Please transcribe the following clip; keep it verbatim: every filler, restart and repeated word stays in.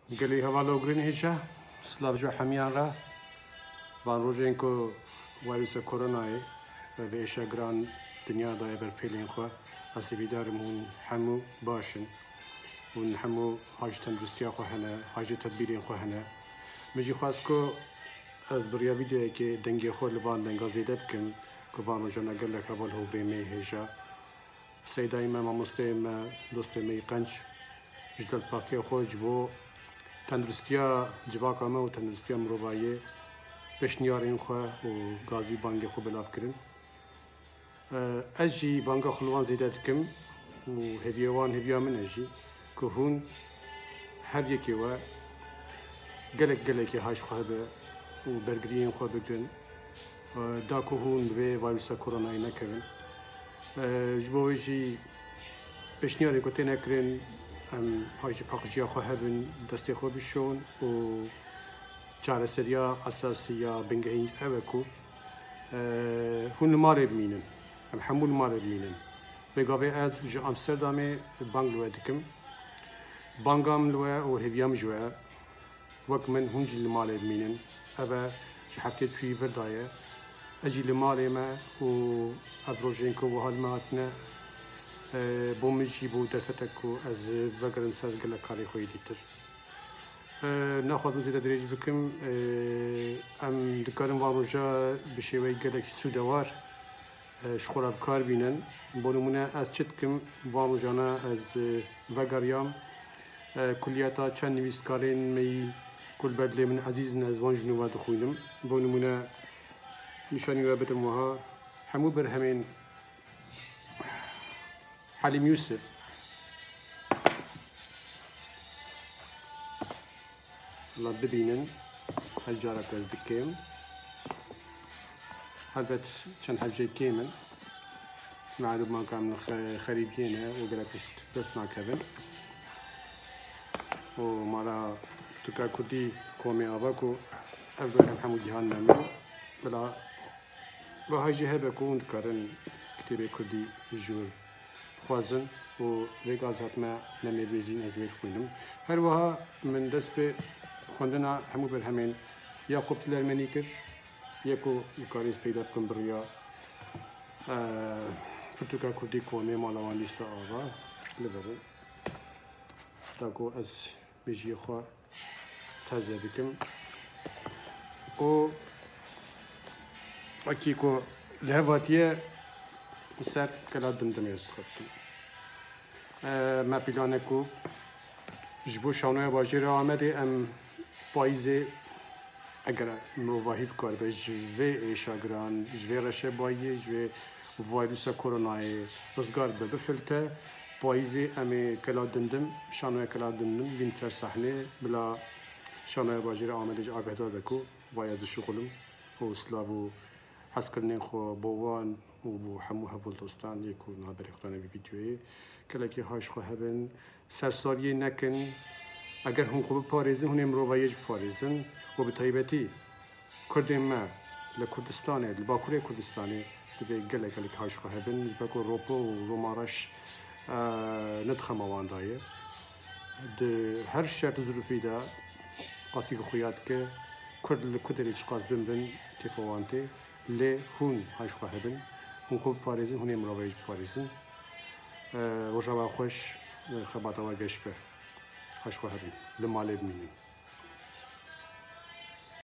Gelî heval û gurên hêja, silav ji hemiyan re. Van rojên ku vîrusa koronayê ve êşa giran dinya daye ber pêlên xwe, ez hêvîdar im hûn hemû baş in. Hûn hemû haj tenduristiya xwe hene, haj tedbîrên xwe hene. Min jî xwest ku ez bi riya vîdeoyekê dengê xwe li van denga zêde bikim ku van rojana gelek heval û gurên me hêja Seydayê me, mamosteyê me, dostê me yî qenc ji dil pakiya xwe ji bo tenduristiya civaka me û tenduristiya mirovayê pêşniyarên xwe û gazî bangê xwe belav kirin. Ez jî banga xwe li wan zêde dikim û hêviya wan hêviya min e jî ku hûn her yekê we gelek gelekê haj xwe hebe û bergiriyên xwe bigirin. Da ku hûn bi vê vîrusa koronayê nekevin. Ji bo wê jî pêşniyarên ku têne kirin, em hajî paqijiya xwe hebin, destê xwe bişon û çareseriya esasî ya bingehîn ew e ku hûn li malê bimînin. Em hemû li malê bimînin. Vê gavê ez ji Amsterdamê bang li we dikim. Banga min li we û hêviya min ji we ye. Wek min hûn jî li malê bimînin. Ev e ji heftê çûyî vir daye. Ez jî li malê me û ev rojên ku wiha li me hatine, e, bo min jî bû derfetek ku ez vegerim ser gelek karê xwe yê dîtir. E, naxwazim zêde dirêj bikim. E, em dikarin van roja bi şêweyek gelek sûdewar e, ji xwe re bi kar bînin. Bo nimûne ez çi dikim, van rojane ez, e, vegeriyam, e, kulliyeta çend nivîskarên me yî ku li ber dilê min ezîz in, ez wan ji nû ve dixwînim. Bo nimûne nîşanî we bidim wiha, hemû berhemên Helîm Yûsif. Valla bibînin, her carekê ez dikêm. Helbet çend hevjê kêm in. Melûm e ku em li xe-, xerîbiyê ne û gelek tişt dest nakevin. Û mala Pirtûka Kurdî komê ava ku ev berhem hemû cîhan me min. Bila Wiha jî hebe ku hûn dikarin kitêbê kurdî jûr bixwazin û vê gaz hatime nemê bêzîn ez wê dixwînim. Her wiha min dest pê xwendina hemû berhemên Yaqûb Tilermenî kir, yê ku dikarî ez peyda bikim bi riya, e, Pirtûka Kurdî komê mala wan dîsa ava li vir in. Da ku ez mejiyê xwe teze bikim. Û wekî ku li hev hatiye ser Kela Dimdimê ez dixwe bikim. E, me pîlan e ku ji bo şanoya bajêra Amedê em payîzê Eger mirovahî bikaribe ji vê êşa giran, ji vê reşebayiyê, ji vê vayrusa koronayê rizgar bibe, bifilte, payîzê em ê Kela Dimdim, şanoya Kela Dimdim bîn ser sahnê, bila şanoya bajêrê Amedê jî agahdar be ku vay ez dişuxulim û silav û hezkirinên xwe bo wan û bo hemû heval dostan yê ku niha berê xwe dane vî vîdeoyê. Gelekî haj xwe hebin. Sersariyê nekin. Eger hûn xwe biparêzin, hûn ê mirovahiyê jî biparêzin. Û bi taybetî Kurdên me li Kurdistanê, li Bakurê Kurdistanê divê gelek gelek haj xwe hebin. Ji ber ku ropo û roma reş, e, ne di xema wan de ye. Di her şert û zirûfî de qasî ku xuya dike, Kurd li ku derê çiqas bin bin, kêfa wan tê. Lê hûn haj xwe hebin. Hûn xwe biparêzin, hûn ê mirovahiyê jî biparêzin. E, roja we xweş, e, xebata we geş be. Haj xwe hebin. Li malê bimînin.